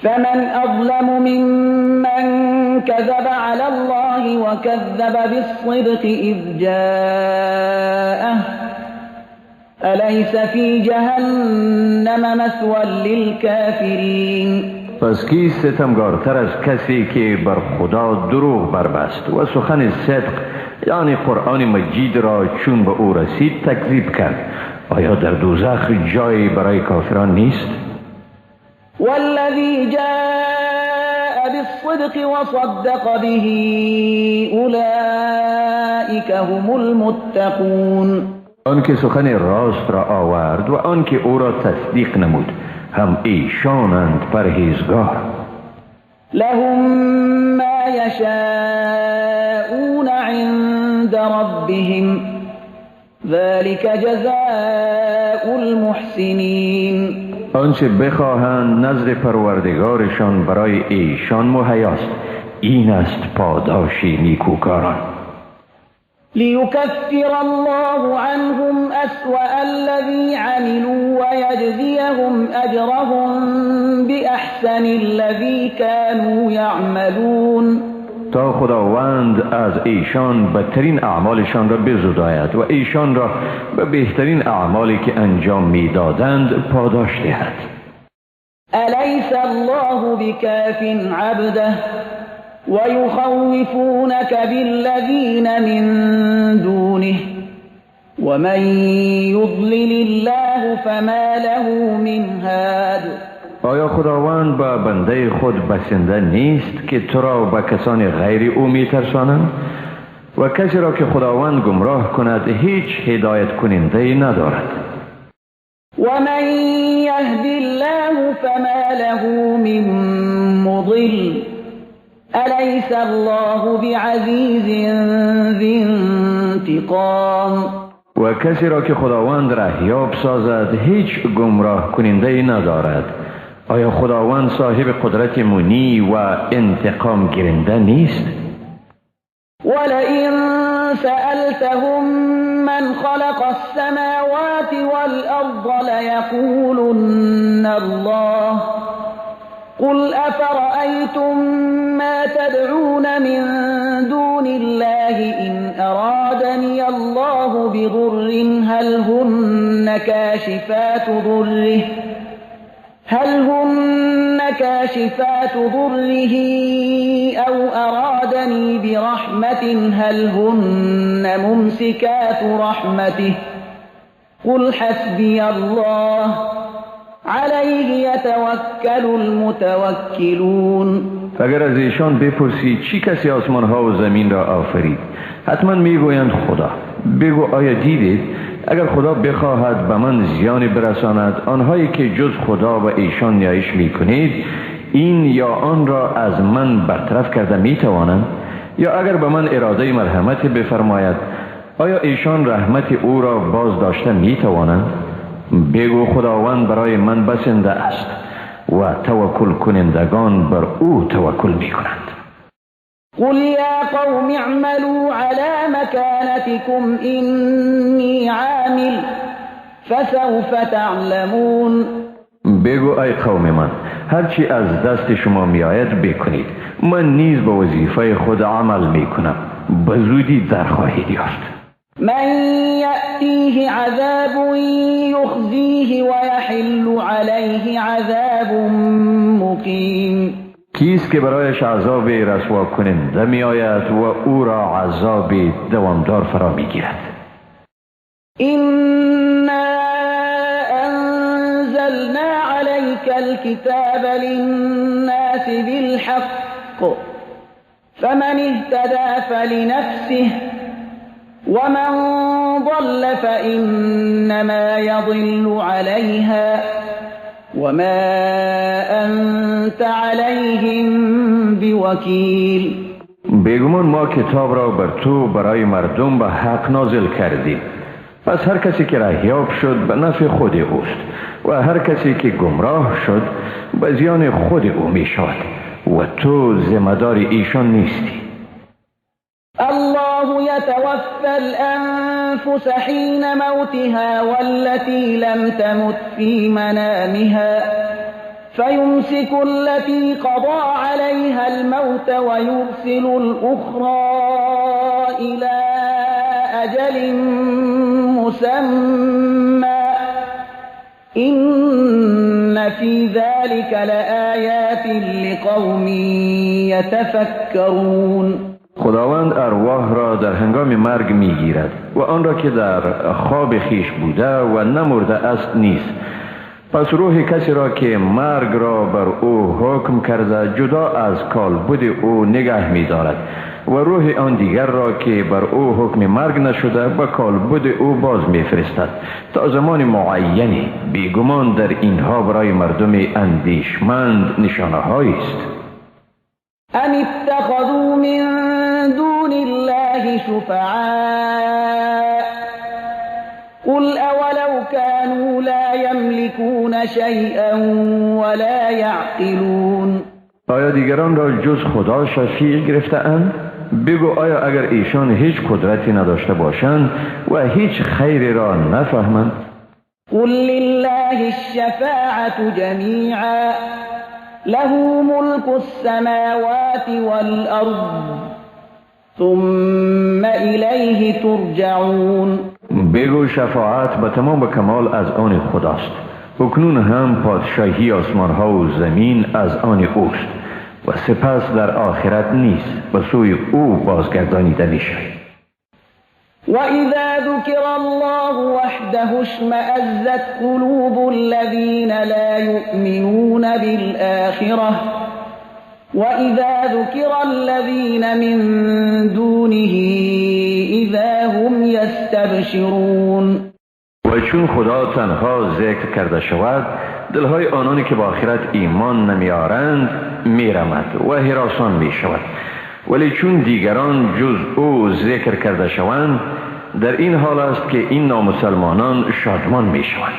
فمن أظلم ممن كذب على الله وكذب بالصدق إذ جاءه أليس في جهنم مثوى للكافرين. پس کیست ستمگارتر از کسی که بر خدا دروغ بربست و سخن صدق یعنی قرآن مجید را چون به او رسید تکذیب کرد؟ آیا در دوزخ جایی برای کافران نیست؟ والذی جاء بالصدق وصدق به اولئک هم المتقون. آن که سخن راست را آورد و آن که او را تصدیق نمود هم ایشانند پرهیزگار. لهم ما یشاءون عند ربهم ذلك جزاء المحسنین. آنچه بخواهند نزد پروردگارشان برای ایشان مهیاست، این است پاداش نیکوکاران. لیکفر الله عنهم اسوأ الذی عملوا ویجزیهم اجرهم باحسن الذی كانوا یعملون. تا خداوند از ایشان بدترین اعمالشان را بزداید و ایشان را به بهترین اعمالی که انجام میدادند پاداش دهد. الیس الله بکاف عبده ویخوفونک بالذین من دونه ومن یضلل الله فما له من هاد. آیا خداوند به بنده خود بسنده نیست که تو را به کسان غیر او میترسانند؟ و کسی را که خداوند گمراه کند هیچ هدایت کننده ندارد. و من یهد الله فما له من مضل الیس الله بعزیز ذی انتقام. و کسی را که خداوند رهیاب سازد هیچ گمراه کننده ندارد. آیا خداوند صاحب قدرت منی و انتقام گیرنده نیست؟ ولئن سألتهم من خلق السماوات والأرض ليقولن الله قل أفرأيتم ما تدعون من دون الله إن أرادني الله بضر هل هن كاشفات ضره أو أرادني برحمة هل هن ممسكات رحمته قل حسبي الله علیه یتوکل المتوکلون. اگر از ایشان بپرسی چی کسی آسمان ها و زمین را آفرید، حتما میگویند خدا. بگو آیا دیدید اگر خدا بخواهد به من زیانی برساند، آنهایی که جز خدا و ایشان نیایش میکنید این یا آن را از من برطرف کرده میتوانند؟ یا اگر به من اراده مرحمت بفرماید، آیا ایشان رحمت او را باز داشته میتوانند؟ بگو خداوند برای من بسنده است و توکل کنندگان بر او توکل میکنند. قل یا قوم اعملوا على مكانتكم إني عامل فسوف تعلمون. بگو ای قوم من، هرچی از دست شما میآید بکنید، من نیز به وظیفه خود عمل میکنم، به زودی در خواهید یافت. من یأتیه عذاب یخزیه ویحل علیه عذاب مقیم. کیست که برایش عذاب رسوا کننده می آید و او را عذاب دوامدار فرا می گیرد؟ إنا أنزلنا عليك الكتاب للناس بالحق فمن اهتدى فلنفسه ومن ضل فإنما يضل عليها وما أنت عليهم بوكيل. بیگمان ما کتاب را بر تو برای مردم به حق نازل کردیم، پس هر کسی که رهیاب شد به نفع خود اوست و هر کسی که گمراه شد به زیان خود او می شود و تو ذمه‌دار ایشان نیستی. الله يتوفى الأنفس حين موتها والتي لم تمت في منامها فيمسك التي قضى عليها الموت ويرسل الأخرى إلى أجل مسمى إن في ذلك لآيات لقوم يتفكرون. خداوند ارواح را در هنگام مرگ میگیرد و آن را که در خواب خیش بوده و نمرده است نیست. پس روح کسی را که مرگ را بر او حکم کرده جدا از کالبد او نگه می دارد و روح آن دیگر را که بر او حکم مرگ نشده به کالبد او باز می فرستد تا زمان معینی. بیگمان در اینها برای مردم اندیشمند نشانه هایی است. ام اتخذوا من دون الله شفعاء قل اولو كانوا لا يملكون شيئا ولا يعقلون. آیا دیگران را جز خدا شفیع گرفته اند؟ بگو آیا اگر ایشان هیچ قدرتی نداشته باشند و هیچ خیری را نفهمند؟ قل لله الشفاعة جميعا له ملك السماوات والأرض ثم إليه ترجعون. بگو شفاعت به تمام و کمال از آن خداست، اکنون هم پادشاهی آسمان ها و زمین از آن اوست و سپس در آخرت نیست به سوی او بازگردانیده می شوید. وإذا ذكر الله وحده اشمأزت قلوب الذين لا يؤمنون بالآخرة وإذا ذكر الذين من دونه إذا هم يستبشرون. و چون خدا تنها ذکر کرده شود دلهای آنانی که با آخرت ایمان نمیارند میرمد و هراسان می شود، ولی چون دیگران جز او ذکر کرده شوند در این حال است که این نامسلمانان شادمان می شوند.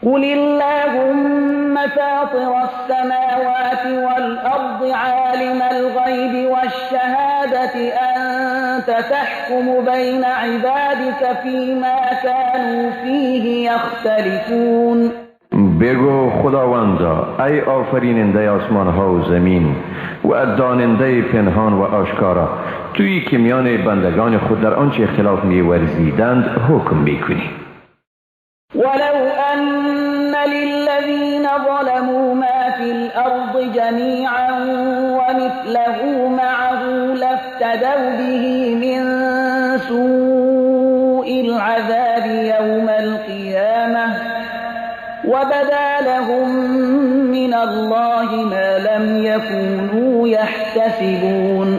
قل اللهم فاطر السماوات والأرض عالم الغيب والشهادة أنت تحكم بين عبادك فيما كانوا فيه يختلفون. بگو خداوندا ای آفریننده آسمان ها و زمین و داننده پنهان و آشکارا، تویی که میان بندگان خود در آنچه اختلاف می‌ورزیدند حکم می‌کنی. ولو أن للذين ظلموا ما في الأرض جميعا ومثله معه لافتدوا به من سوء العذاب يوم القيامة وبدا لهم من الله ما لم يكونوا يحتسبون.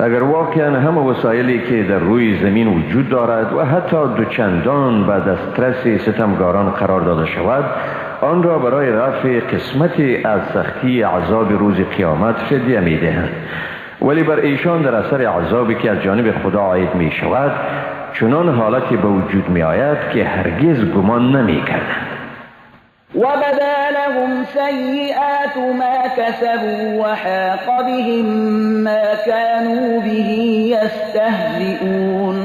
اگر واقعا همه وسایلی که در روی زمین وجود دارد و حتی دوچندان به دسترس ستمگاران قرار داده شود، آن را برای رفع قسمتی از سختی عذاب روز قیامت فدیه می دهند، ولی بر ایشان در اثر عذابی که از جانب خدا عاید می شود چنان حالتی به وجود می آید که هرگز گمان نمی کردند. وبدا لهم سيئات ما كسبوا وحاق بهم ما كانوا به يستهزئون.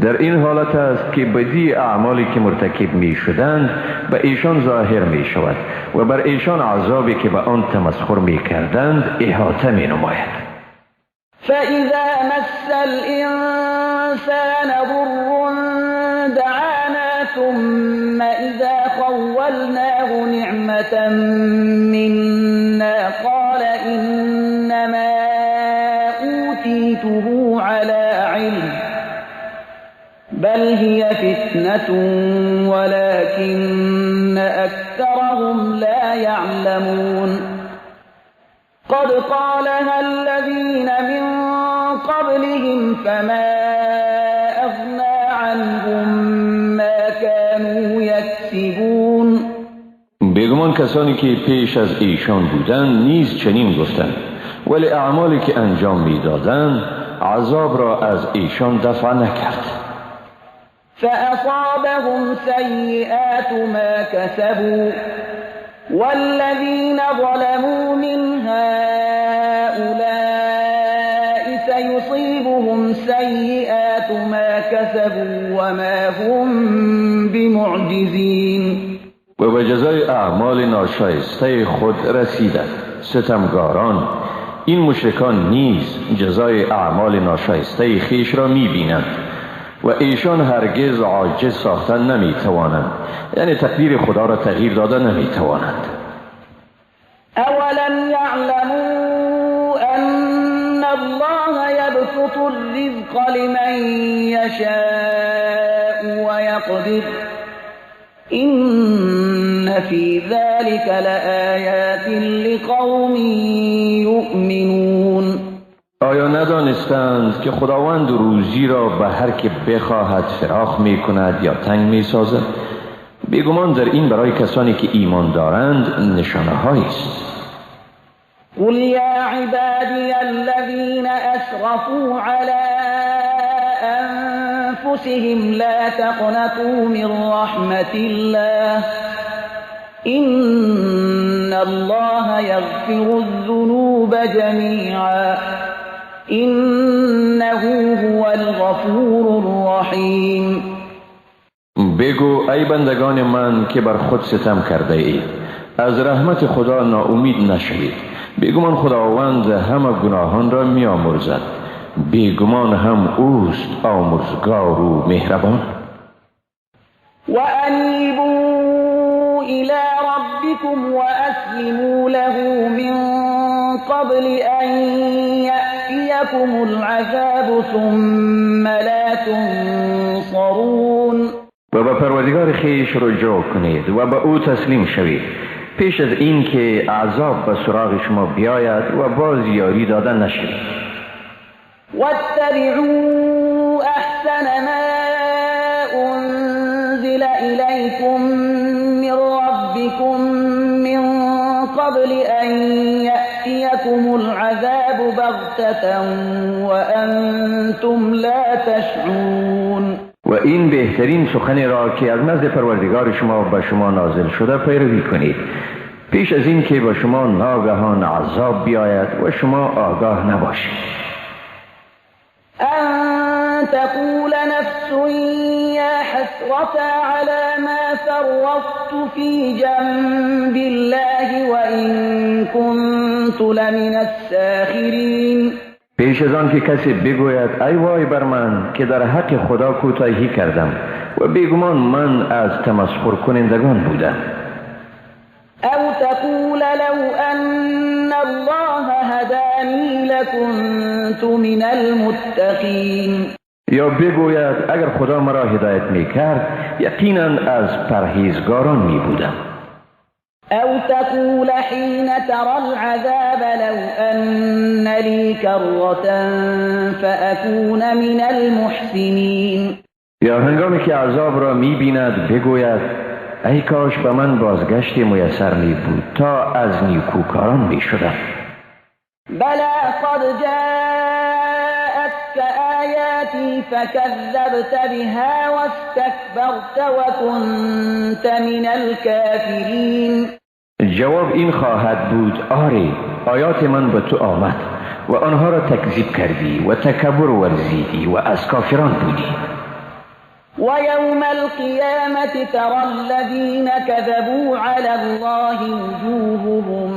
در این حالت است که بدی اعمالی که مرتکب می شدند به ایشان ظاهر می شود و بر ایشان عذابی که به آن تمسخر می کردند احاطه می نماید. فإذا مس الإنسان ضر دعانا ثم إذا خولناه نعمة منا قال إنما أوتيته على علم بل هي فتنة ولكن أكثرهم لا يعلمون. قد قالها الذين من قبلهم فما أغنى عنهم ما كانوا يكسبون. بیگمان کسانی که پیش از ایشان بودند نیز چنین گفتند، ولی اعمالی که انجام میدادند عذاب را از ایشان دفع نکرد. فأصابهم سيئات ما كسبوا والذين ظلموا من هؤلاء سيصيبهم سيئات ما كسبوا وما هم بمعجزين. و به جزای اعمال ناشایسته خود رسیدند. ستمگاران این مشرکان نیز جزای اعمال ناشایسته خویش را می‌بینند و ایشان هرگز عاجز ساختن نمی‌توانند، یعنی تقدیر خدا را تغییر داده نمی‌توانند. اولم یعلموا ان الله یبسط الرزق لمن یشاء ویقدر إن في ذلك لآيات لقوم يؤمنون. آیا ندانستند که خداوند روزی را به هر که بخواهد فراخ می کند یا تنگ می سازد؟ بیگمان در این برای کسانی که ایمان دارند نشانه هایی است. قل یا عبادی الذین اسرفوا علی أنفسهم لا تقنطوا من رحمة الله إن الله يغفر الذنوب جميعا إنه هو الغفور الرحيم. بگو ای بندگان من که بر خود ستم کرده اید، از رحمت خدا ناامید نشوید. بیگمان خداوند همه گناهان را می‌آمرزد، بیگمان هم اوست آمرزگار و مهربان. و انیبوا الی ربکم و اسلموا له من قبل ان یأتیکم العذاب ثم لا تنصرون. و به پروردگار خویش رجوع کنید و به او تسلیم شوید پیش از این که عذاب به سراغ شما بیاید و باز یاری داده نشوید. واتبعوا احسن ما انزل الیکم من ربکم من قبل ان یأتیکم العذاب بغتة وانتم لا تشعرون. و این بهترین سخنی را که از نزد پروردگار شما به شما نازل شده پیروی کنید پیش از این که به شما ناگهان عذاب بیاید و شما آگاه نباشید. أن تقول نفس يا حسرة على ما فرطت في جنب الله وإن كنت لمن الساخرين. پیش از آن که کسی بگوید ای وای بر من که در حق خدا کوتاهی کردم و بیگمان من از تمسخر کنندگان بودم. أو تقول لو أن الله هداني لكنت من المتقين. یا بگوید اگر خدا مرا هدایت میکرد یقینا از پرهیزگاران می بودم. أو تقول حين ترى العذاب لو أن لي كرة فأكون من المحسنين. یا هنگامی که عذاب را می بیند بگوید ای کاش به من بازگشت میسر می بود تا از نیکوکاران می شدم. بلا قد جاءتك آیاتی فكذبت بها واستكبرت وكنت من الكافرین. جواب این خواهد بود آری، آیات من به تو آمد و آنها را تکذیب کردی و تکبر ورزیدی و از کافران بودی. ويوم القيامة ترى الذين كذبوا على الله وجوههم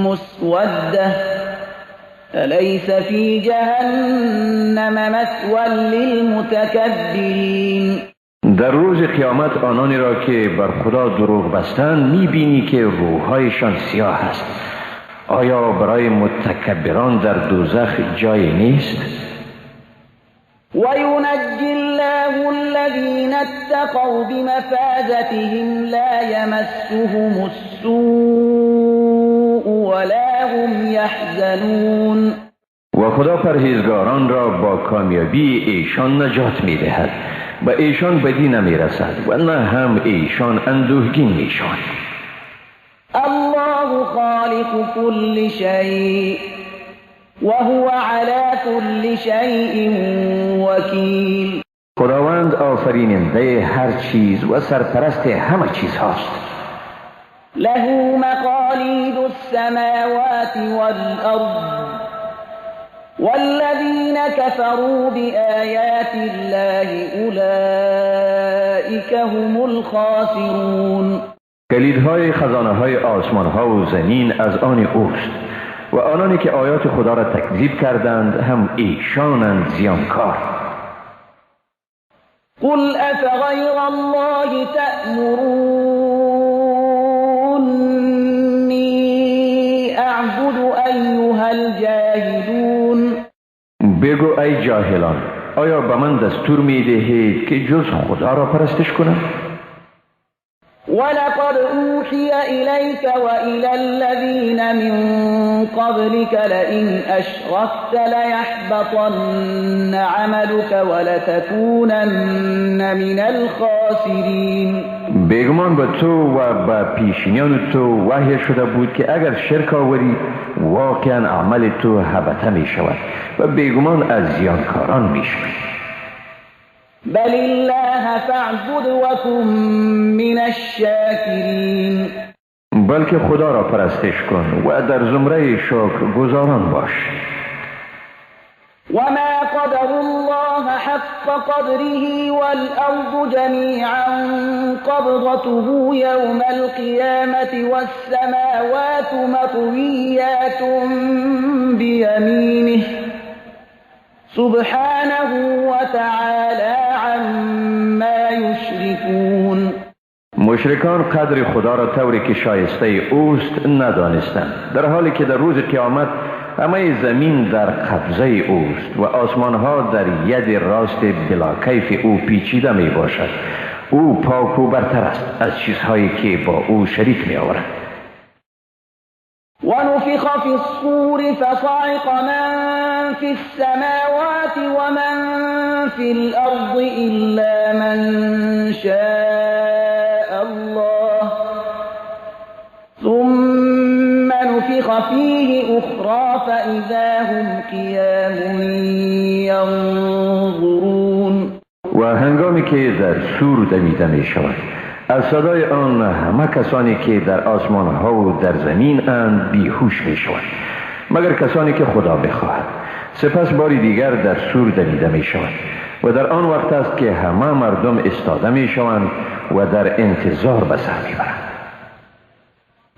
مسودة أليس في جهنم مثوى للمتكبرين. در روز قیامت آنانی را که بر خدا دروغ بستند میبینی که روحهایشان سیاه است. آیا برای متکبران در دوزخ جای نیست؟ وينجي الله الذين اتقوا بمفازتهم لا يمسهم السوء ولا هم يحزنون. و خدا پرهیزگاران را با کامیابی ایشان نجات می‌دهد و ایشان بدی نمی‌رسد و نه هم ایشان اندوهگین می‌شوند. الله خالق كل شيء وهو على كل شيء وكيل. خداوند آفریننده هر چیز و سرپرست همه چیز هاست. له مقالید السماوات والارض والذین كفروا بآیات الله اولئک هم الخاسرون. کلیدهای خزانه های آسمان ها و زمین از آن اوست و آنانی که آیات خدا را تکذیب کردند هم ایشانند زیانکار. قل افغیر الله تأمرونی اعبد ایها الجاهلون. بگو ای جاهلان، آیا به من دستور می دهید که جز خدا را پرستش کنم؟ ولقد أوحي إليك وإلى الذين من قبلك لئن أشركت ليحبطن عملك ولتكونن من الخاسرين. بیگمان به تو و به پیشینیان تو وحی شده بود که اگر شرک آوری واقعا عمل تو هبته می شود و بیگمان از زیانکاران می شوی. بل الله فاعبد وكن من الشاكرين. بلکه خدا را پرستش کن و در زمره شکر گزاران باش. وما قدر الله حق قدره والأرض جميعا قبضته يوم القيامة والسماوات مطويات بيمينه سبحانه وتعالى عما يشركون. مشرکان قدر خدا را طوری که شایسته اوست ندانستند، در حالی که در روز قیامت همه زمین در قبضه اوست و آسمانها در ید راست بلا کیف او پیچیده می باشد. او پاک و برتر است از چیزهایی که با او شریک می آورند. ونفخ في الصور فصعق من في السماوات ومن في الأرض إلا من شاء الله ثم نفخ فيه أخرى فإذا هم قيام ينظرون. و هنگامی که در صور دمیده می شود از صدای آن همه کسانی که در آسمان ها و در زمین اند بیهوش می شوند، مگر کسانی که خدا بخواهد. سپس باری دیگر در صور دمیده می شود و در آن وقت است که همه مردم استاده می شوند و در انتظار به سر می برند.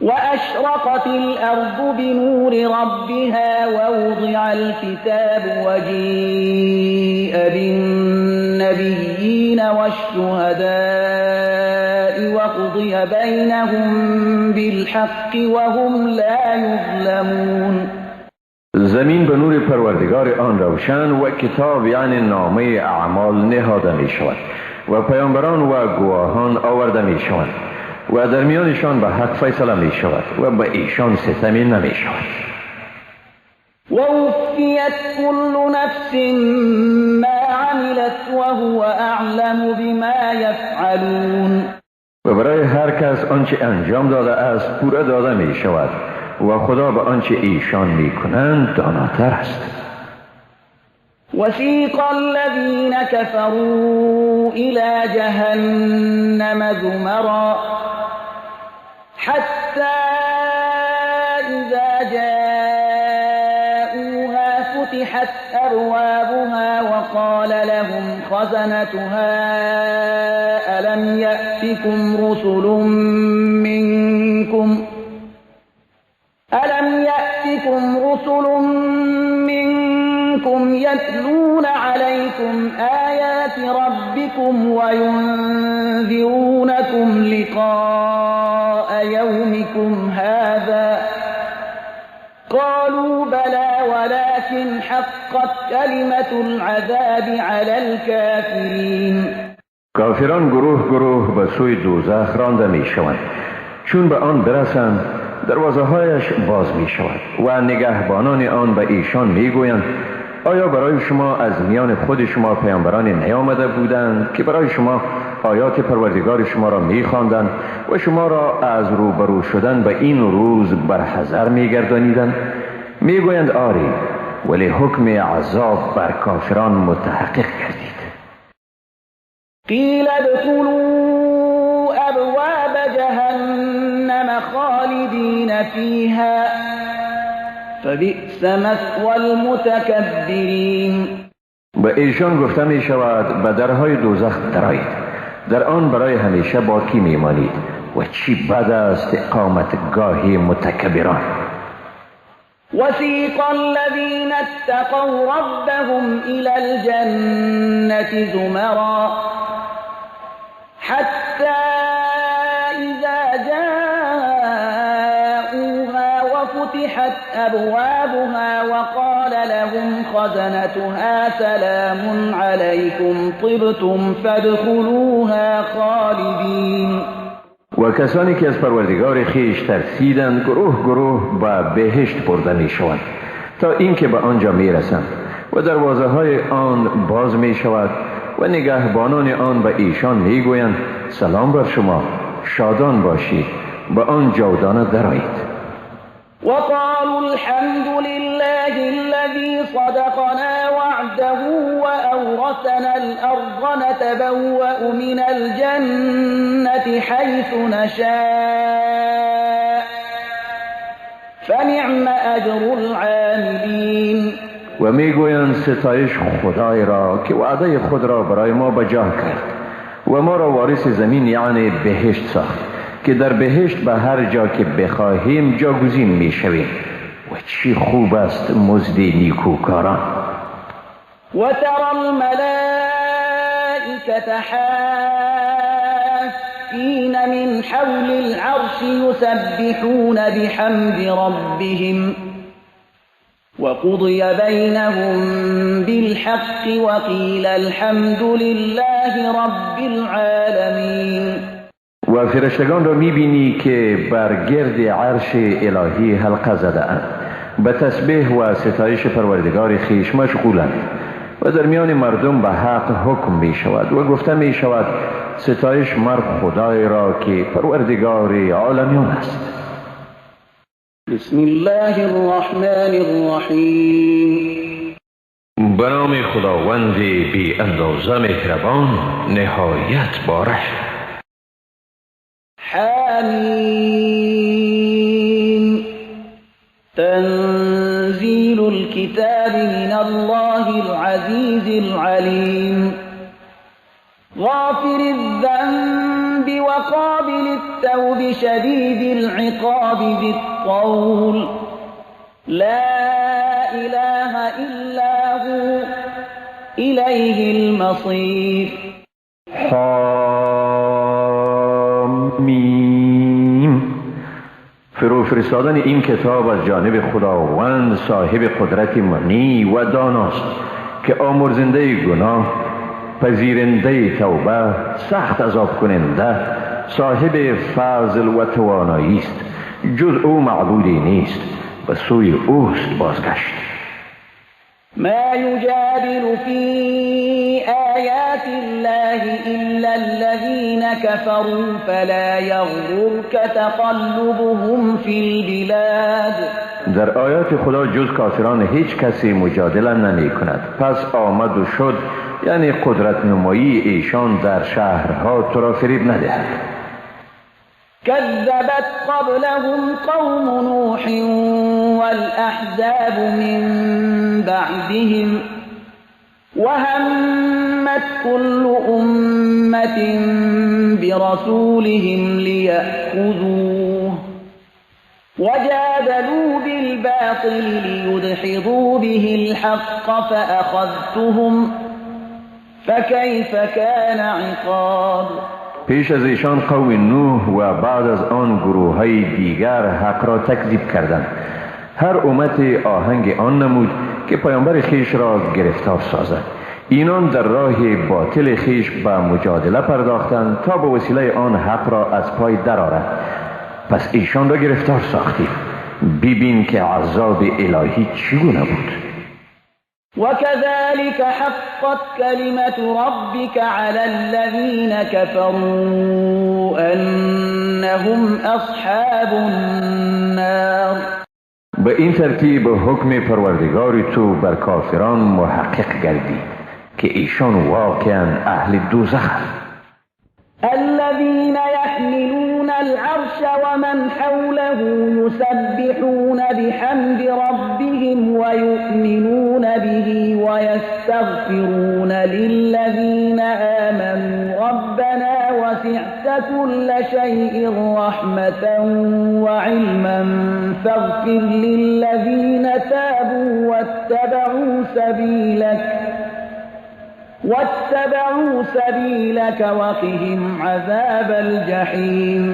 وأشرقت الأرض بنور ربها ووضع الكتاب وجيء بالنبيين والشهداء وقضي بينهم بالحق وهم لا يظلمون. زمین به نور پروردگار آن روشن و کتاب یعنی نامه اعمال نهاده می شود و پیامبران و گواهان آورده می شوند و در میانشان به حق فیصله می شود و به ایشان ستمی نمی شود. ووفیت كل نفس ما عملت وهو اعلم بما یفعلون. و برای هر کس آنچه انجام داده است پوره داده می شود و خدا به آنچه ایشان می کنند داناتر است. وسیق الذین كفروا إلى جهنم زمرا حتى إذا جاءوها فتحت أبوابها وقال لهم خزنتها ألم يأتكم رسل منكم يتلون عليكم آيات ربكم وينذرونكم لقاء يومكم هذا قالوا بلى ولكن حقت كلمة العذاب على الكافرين. کافران گروه گروه به سوی دوزخ رانده می شوند. چون به آن برسند دروازه هایش باز می شود و نگهبانان آن به ایشان می گویند آیا برای شما از میان خود شما پیامبران نیامده بودند که برای شما آیات پروردگار شما را می خواندند و شما را از روبرو شدن به این روز برحذر می گردانیدند؟ می گویند آری، ولی حکم عذاب بر کافران متحقق گردید. قیل ادخلوا ابواب جهنم خالدین فیها فبئس مثوى المتکبرین. به ایشان گفته می شود به درهای دوزخ درآیید، در آن برای همیشه باقی می مانید. و چی بد است اقامتگاه متکبران. وسیق الذین اتقوا ربهم الى الجنة زمرا حتى اذا جاءوها وفتحت ابوابها وقال لهم خزنتها سلام عليكم طبتم فادخلوها خالدین. و کسانی که از پروردگار خویش ترسیدند گروه گروه به بهشت برده می شوند تا اینکه به آنجا می رسند و دروازه های آن باز می شود و نگهبانان آن به ایشان می گویند سلام بر شما، شادان باشید، به آن جاودانه درآیید. وقالوا الحمد لله الذي صدقنا وعده وأورثنا الأرض نتبوأ من الجنة حيث نشاء فنعم أجر العاملين. و میگویند ستایش خدای را که وعده خود را برای ما بجا کرد و ما را وارث زمین یعنی بهشت ساخت که در بهشت به هر جا که بخواهیم جاگزین میشویم و چی خوب است مزد نیکوکاران. و ترى الملائکة حافین من حول العرش یسبحون بحمد ربهم وقضی بینهم بالحق وقیل الحمد لله رب العالمین. و فرشتگان را میبینی که بر گرد عرش الهی حلقه زده اند، به تسبیح و ستایش پروردگار خویش مشغولند و در میان مردم به حق حکم می شود و گفته می شود ستایش مر خدای را که پروردگار عالمیان است. بسم الله الرحمن الرحیم. به نام خداوند بی اندازه مهربان، نهایت بارش. حمیم. تنزیل الكتاب من الله العزیز العلیم. غافر الذنب وقابل التوب شدید العقاب ذی الطول. لا اله الا هو الیه المصیر. حامیم. فرو فرستادن این کتاب از جانب خداوند صاحب قدرت منی و داناست که آمرزنده گناه، پذیرنده توبه، سخت عذاب کننده، صاحب فضل و توانایی است. جز او معبودی نیست، به سوی اوست بازگشت. ما يجادل في آيات الله إلا الذين كفروا فلا يغرك تقلبهم في البلاد. در آیات خدا جز کافران هیچ کسی مجادله نمی کند. پس آمد و شد، یعنی قدرت نمایی ایشان در شهرها تو را فریب ندهد. كذبت قبلهم قوم نوح والأحزاب من بعدهم وهمت كل أمة برسولهم ليأخذوه وجادلوا بالباطل ليدحضوا به الحق فأخذتهم فكيف كان عقاب. پیش از ایشان قوم نوح و بعد از آن گروه های دیگر حق را تکذیب کردند. هر امت آهنگ آن نمود که پیامبر خیش را گرفتار سازد. اینان در راه باطل خیش به مجادله پرداختند تا به وسیله آن حق را از پای درآرند. پس ایشان را گرفتار ساختیم. ببین که عذاب الهی چگونه بود. وكذلك حقت كلمة ربك على الذين كفروا أنهم أصحاب النار. به این ترتیب حکم پروردگار تو بر کافران محقق گردید که ایشان واقعا اهل دوزخ. الذين يحملون العرش ومن حوله يسبحون بحمد ربهم ويؤمنون به ويستغفرون للذين آمنوا ربنا وسعت وسعت كل شيء رحمة وعلما فاغفر للذين تابوا واتبعوا سبيلك وقهم عذاب الجحیم.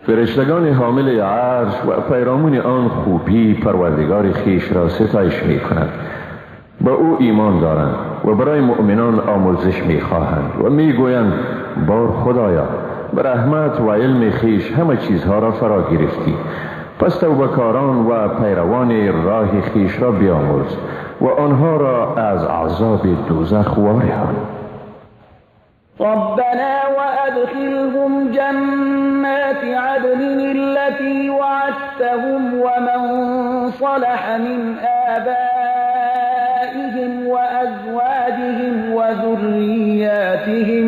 فرشتگان حامل عرش و پیرامون آن خوبی پروردگار خویش را ستایش می کنند، با او ایمان دارند و برای مؤمنان آمرزش می خواهند و می گویند بار خدایا، به رحمت و علم خویش همه چیزها را فرا گرفتی، پس توبه‌کاران و پیروان راه خویش را بیامرز و آنها را از عذاب دوزخ وارهان. ربنا وأدخلهم جنات عدن التي وعدتهم ومن صلح من آبائهم وأزواجهم وذرياتهم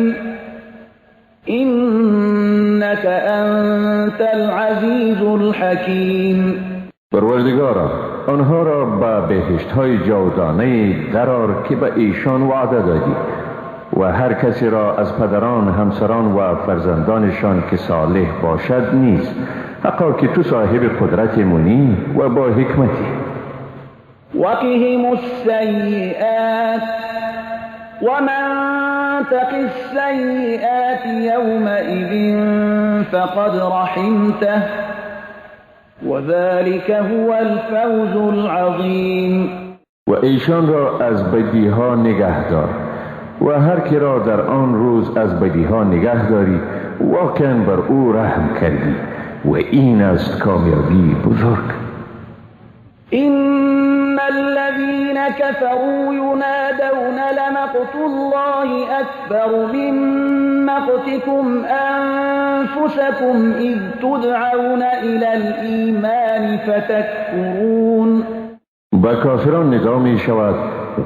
إنك أنت العزيز الحكيم. پروردگارا، آنها را به بهشت‌های جاودانه درآر که به ایشان وعده دادی و هر کسی را از پدران، همسران و فرزندانشان که صالح باشد نیز، حقا که تو صاحب قدرت منی و با حکمتی. وقهم السیئات ومن تق السیئات یومئذ فقد رحمته وذلك هو الفوز العظیم. و ایشان را از بدیها نگه دار و هر کی را در آن روز از بدیها نگه داری واقعا بر او رحم کردی و این است کامیابی بزرگ. إن الذين كفروا ينادون لمقت الله أكبر من مقتكم أنفسكم إذ تدعون إلى الإيمان فتكفرون. با کافران ندا می شود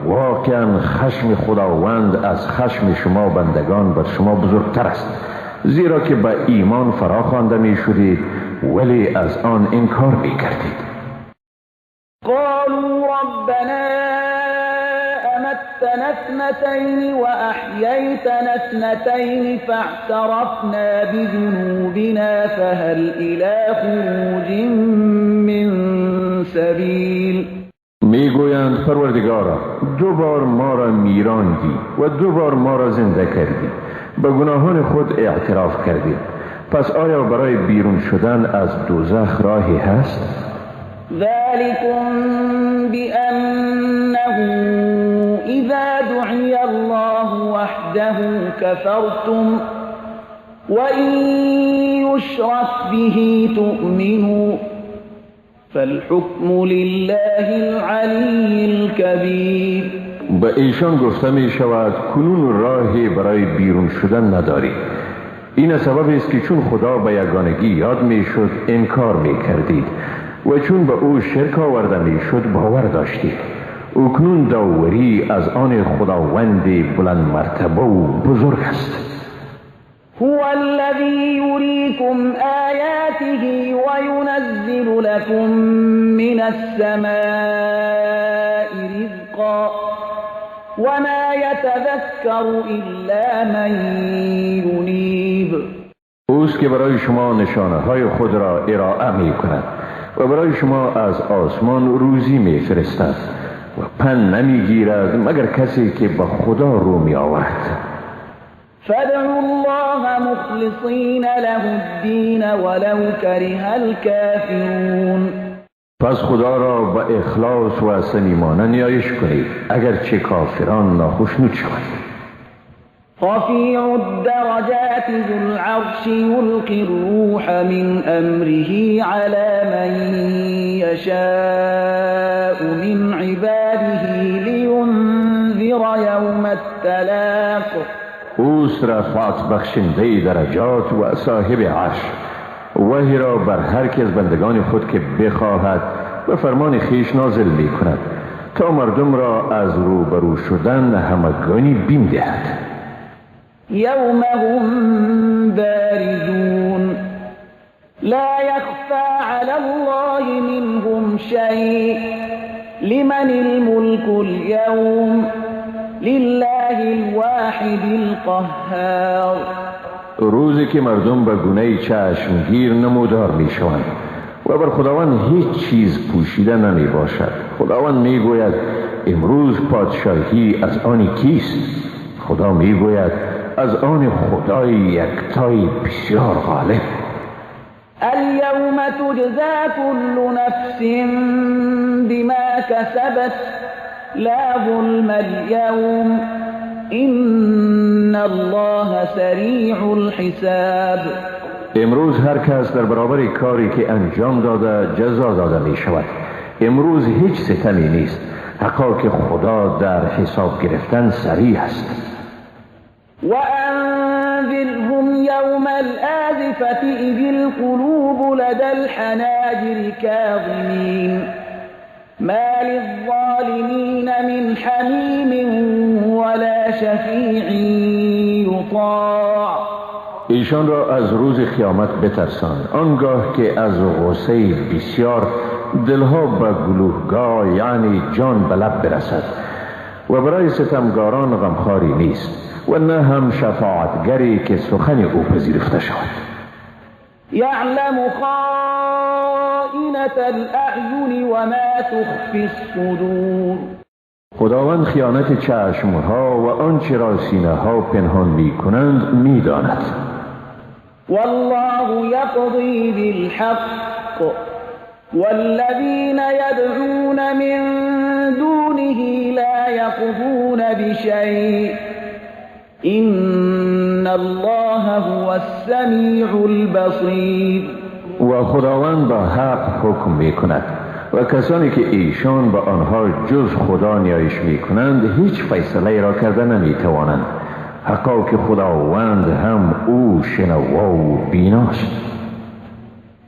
واقعا خشم خداوند از خشم شما بندگان بر شما بزرگتر است، زیرا که به ایمان فراخوانده می شدید ولی از آن انکار می کردید. قالوا ربنا أمتنا اثنتين وأحييتنا اثنتين فاعترفنا بذنوبنا فهل إلى خروج من سبيل. میگویند پروردگارا، دو بار ما را میراندی و دو بار ما را زنده کردی، به گناهان خود اعتراف کردیم، پس آیا برای بیرون شدن از دوزخ راهی هست؟ ذلكم بأنه إذا دعي الله وحده كفرتم وإن يشرك به تؤمنوا فالحكم لله العلي الكبير. به ایشان گفته می شود کنون راهی برای بیرون شدن نداری. این سبب است که چون خدا به یگانگی یاد می شد انکار می کردید و چون به او شرک آورده می شد باور داشتید. اکنون داوری از آن خداوند بلند مرتبه و بزرگ است. هو الذي يريكم آياته وينزل لكم من السماء رزقا وما يتذكر إلا من ينيب. اوست که برای شما نشانه های خود را ارائه می کند و برای شما از آسمان روزی می فرستد و پند نمی گیرد مگر کسی که به خدا رو می آورد. فادعوا الله مخلصین له الدین ولو کره الكافرون. پس خدا را با اخلاص و صمیمانه نیایش کنید اگرچه کافران ناخشنود شوند. رفیع الدرجات ذو العرش یلقی الروح من امره على من یشاء من عباده لینذر یوم التلاق. اوست رفعت بخشنده درجات و صاحب عرش، وحی را بر هر که از بندگان خود که بخواهد به فرمان خویش نازل می کند تا مردم را از روبرو شدن همگانی بیم دهد. یوم هم بارزون لا یخفى علی الله منهم شیء لمن الملك اليوم لله الواحد القهار. روزی که مردم به گونه چشمگیر نمودار می شوند و بر خداوند هیچ چیز پوشیده نمی باشد. خداوند می گوید امروز پادشاهی از آن کیست؟ خدا می گوید از آن خدای یکتای بسیار غالب. اليوم تجزى كل نفس بما كسبت لا ظلم اليوم إن الله سریع الحساب. امروز هر کس در برابر کاری که انجام داده جزا داده می شود. امروز هیچ ستمی نیست، حقا که خدا در حساب گرفتن سریع است. وأنذرهم يوم الآزفة إذ القلوب لدى الحناجر كاظمين ما للظالمين من حميم ولا شفيع يطاع. ایشان را از روز قیامت بترسان، آنگاه که از غصه بسیار دلها به گلوگاه یعنی جان به لب برسد و برای ستمگاران غمخواری نیست و نه هم شفاعتگری که سخن او پذیرفته شود. یعلم خائنة الأعین وما تخفی الصدور. خداوند خیانت چشمها و آنچه را سینه ها پنهان می کنند می داند. والله یقضی بالحق والذین یدعون من دونه لا یقضون بشیء إن الله هو السمیع البصیر. و خداوند با حق حکم می کند و کسانی که ایشان با آنها جز خدا نیایش می کنند هیچ فیصله را کرده نمی توانند. حقا که خداوند هم او شنوا و بیناست.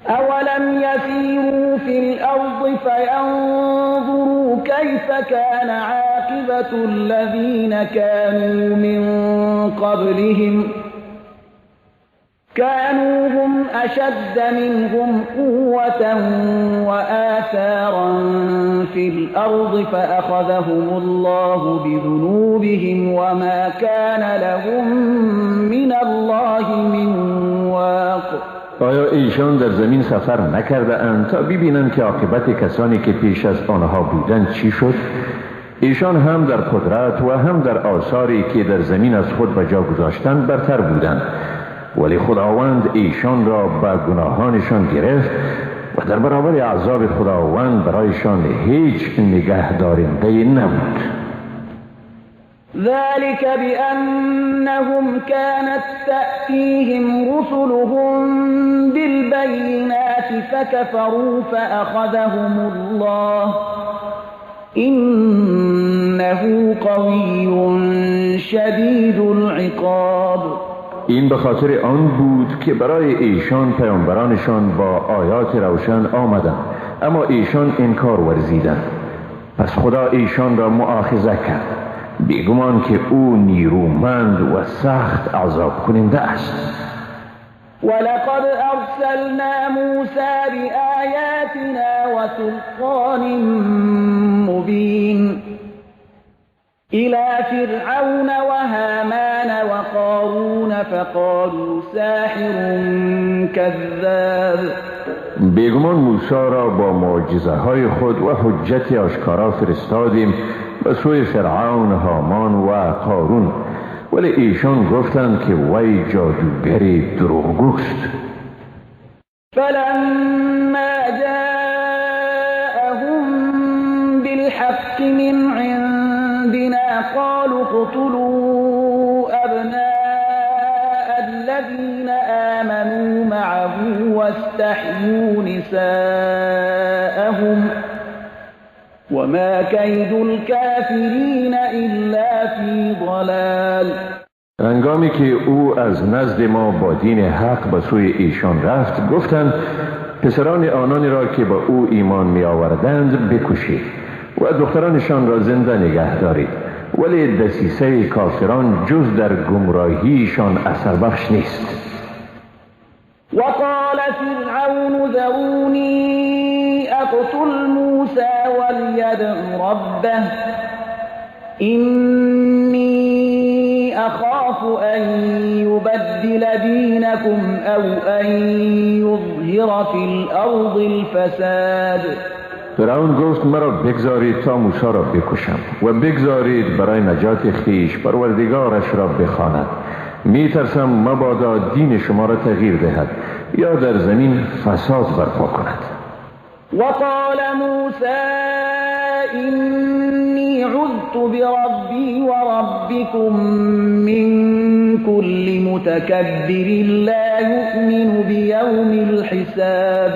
أولم يسيروا في الأرض فينظروا كيف كان عاقبة الذين كانوا من قبلهم كانوا هم أشد منهم قوة وآثارا في الأرض فأخذهم الله بذنوبهم وما كان لهم من الله من واق. آیا ایشان در زمین سفر نکرده اند تا ببینند که عاقبت کسانی که پیش از آنها بودند چی شد؟ ایشان هم در قدرت و هم در آثاری که در زمین از خود به جا گذاشتند برتر بودند، ولی خداوند ایشان را به گناهانشان گرفت و در برابر عذاب خداوند برایشان هیچ نگه دارنده نبود. ذلك بأنهم كانت تأتيهم رسلهم بالبينات فكفروا فأخذهم الله إنه قوي شديد العقاب. این به خاطر آن بود که برای ایشان پیامبرانشان با آیات روشن آمدند، اما ایشان انکار ورزیدند. پس خدا ایشان را مؤاخذه کرد، بیگمان که او نیرومند و سخت عذاب کننده است. ولقد ارسلنا موسى بآیاتنا وسلطان مبین إلى فرعون وهامان وقارون فقالوا ساحر كذاب. بیگمان موسی را با معجزه های خود و حجت آشکارا فرستادیم به سوی فرعون، هامان و قارون، ولی ایشان گفتند که وی جادوگری دروغگوست. فلما جاءهم بالحق من عندنا قالوا اقتلوا أبناء الذين آمنوا معه واستحيوا نساءهم وما كيد الكافرين إلا في ضلال. هنگامی که او از نزد ما با دین حق به سوی ایشان رفت، گفتند پسران آنانی را که با او ایمان می آوردند بکشید و دخترانشان را زنده نگه دارید، ولی دسیسه کافران جز در گمراهیشان اثر بخش نیست. وقال فرعون ذروني أقتل موسى وليدع ربه إني أخاف أخاف أن يبدل دينكم أو أن يظهر في الأرض الفساد. فرعون گفت مرا بگذارید تا موسی را بکشم و بگذارید برای نجات خویش پروردگارش را بخواند. میترسم مبادا دین شما را تغییر دهد یا در زمین فساد برپا کند. وقال موسى إني عذت بربي وربكم من كل متكبر لا يؤمن بيوم الحساب.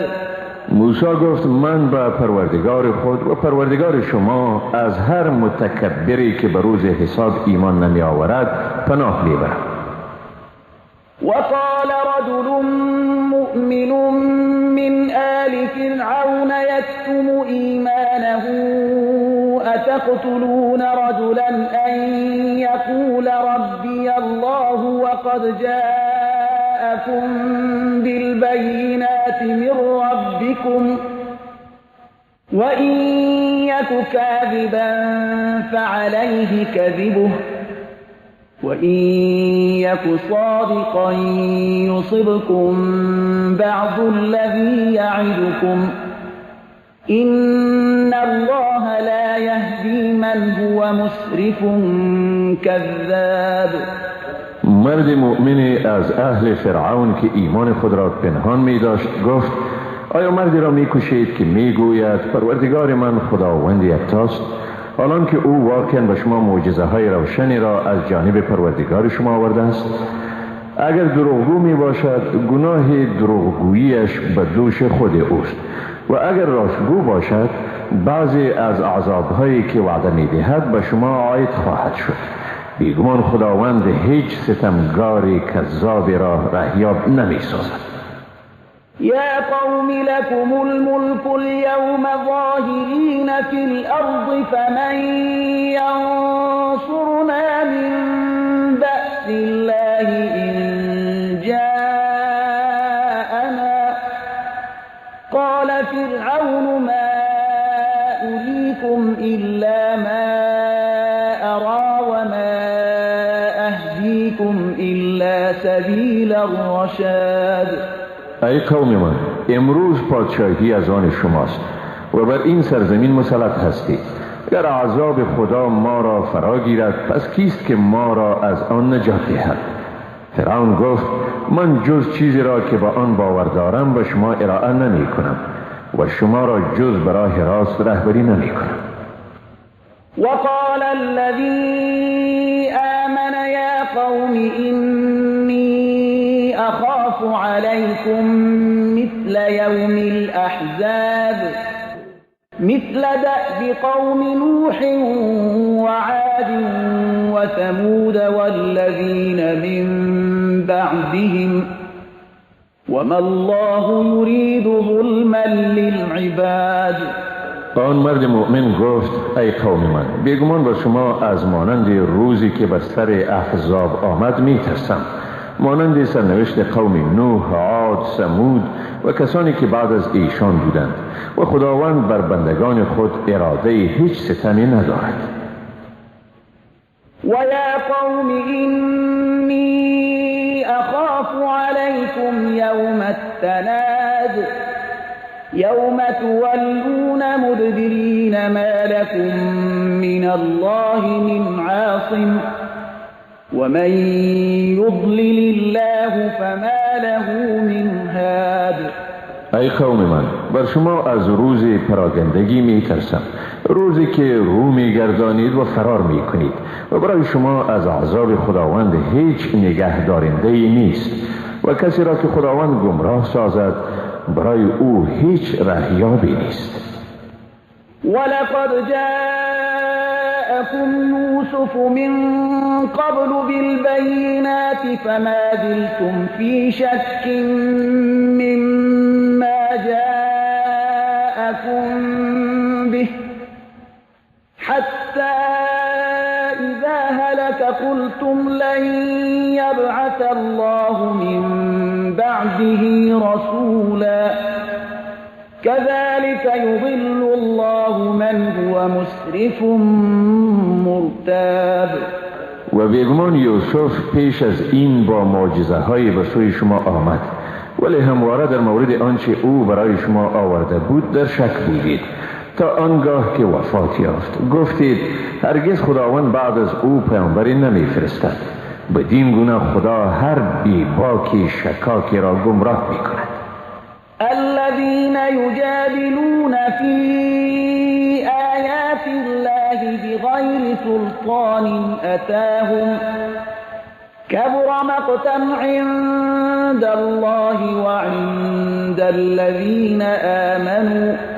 موسی گفت من به پروردگار خود و پروردگار شما از هر متکبری که به روز حساب ایمان نمی آورد پناه میبرم. وقال رجل مؤمن من آل فرعون يكتم إيمانه أتقتلون رجلا أن يقول ربي الله وقد جاءكم بالبينات من ربكم وإن يك كاذبا فعليه كذبه وإن يك صادقا يصبكم بعض الذي يعدكم إن الله لا يهدي من هو مسرف كذاب. مرد مؤمنی از اهل فرعون که ایمان خود را پنهان می داشت گفت آیا مردی را می کشید که می گوید پروردگار من خداوند یکتاست، حالان که او واقعا به شما معجزه های روشنی را از جانب پروردگار شما آورده است؟ اگر دروغگو می باشد گناه دروغگوییش به دوش خود اوست و اگر راستگو باشد بعضی از عذابهایی که وعده می دهد به شما عاید خواهد شد. بیگمان خداوند هیچ ستمگاری کذابی را رهیاب نمی سازد. يا قوم لكم الملك اليوم ظاهرين في الأرض فمن ينصرنا من بأس الله إن جاءنا قال فرعون ما أريكم إلا ما أرى وما أهديكم إلا سبيل الرشاد. ای قوم من، امروز پادشاهی از آن شماست و بر این سرزمین مسلط هستید. اگر عذاب خدا ما را فرا گیرد پس کیست که ما را از آن نجات دهد؟ فرعون گفت من جز چیزی را که با آن باور دارم به شما ارائه نمی کنم و شما را جز به راه راست رهبری نمی کنم. وقال الذي آمن يا قوم إني أخاف عليكم مثل يوم الأحزاب مثل دأب قوم نوح وعاد وثمود والذين من بعدهم وما الله يريد ظلما للعباد. آن مرد مؤمن گفت ای قوم من، بیگمان با شما از مانند روزی که بر سر احزاب آمد میترسم، مانند سرنوشت قوم نوح، عاد، ثمود و کسانی که بعد از ایشان بودند و خداوند بر بندگان خود اراده هیچ ستمی ندارد. و یا قوم اینی اخاف علیکم یوم التناد یوم تولون مدبرین ما لكم من الله من عاصم ومن يضلل الله فما له من هاد. ای قوم من، بر شما از روز پراگندگی می ترسم، روزی که رو می گردانید و فرار می کنید و برای شما از عذاب خداوند هیچ نگه دارنده ای نیست و کسی را که خداوند گمراه سازد برای او هیچ رهیابی نیست. ولقد جاءكم يوسف من قبل بالبينات فما زلتم في شك مما جاءكم به حتى إذا هلك قلتم لن يبعث الله من بعده رسولا كذلك يضل الله من هو مسرف مرتاب. و و بیگمان یوسف پیش از این با معجزه های به سوی شما آمد، ولی همواره در مورد آنچه او برای شما آورده بود در شک بودید تا آنگاه که وفات یافت. گفتید هرگز خداوند بعد از او پیامبری نمیفرستد. بدین گونه خدا هر بیباکی شکاکی را گمراه میکند. الذين يجادلون في آيات الله بغير سلطان أتاهم كبر مقتا عند الله وعند الذين آمنوا.